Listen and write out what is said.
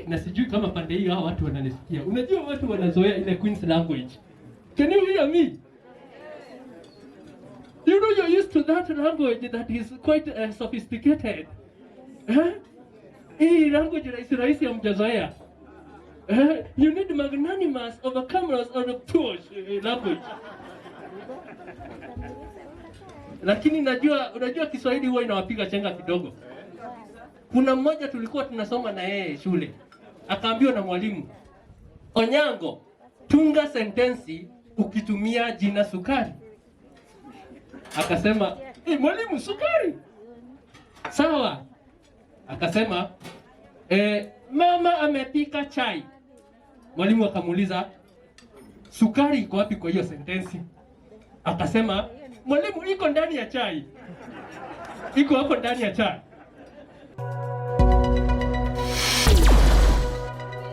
Na sijui kama pande hii hao watu wananisikia. Unajua watu wanazoea ile Queen's language. Can you hear me? You know you're used to that language that is quite sophisticated. Eh? Hii language rahisi rahisi hamjazoea. Eh? You need magnanimous, overcomers or push language. Lakini najua, unajua Kiswahili huwa inawapiga chenga kidogo. Kuna mmoja tulikuwa tunasoma na yeye shule, akaambiwa na mwalimu, "Onyango, tunga sentensi ukitumia jina sukari." Akasema, "Eh, mwalimu, sukari sawa." Akasema, "Mama amepika chai." Mwalimu akamuuliza, "Sukari iko wapi kwa hiyo sentensi?" Akasema, "Mwalimu, iko ndani ya chai, iko hapo ndani ya chai."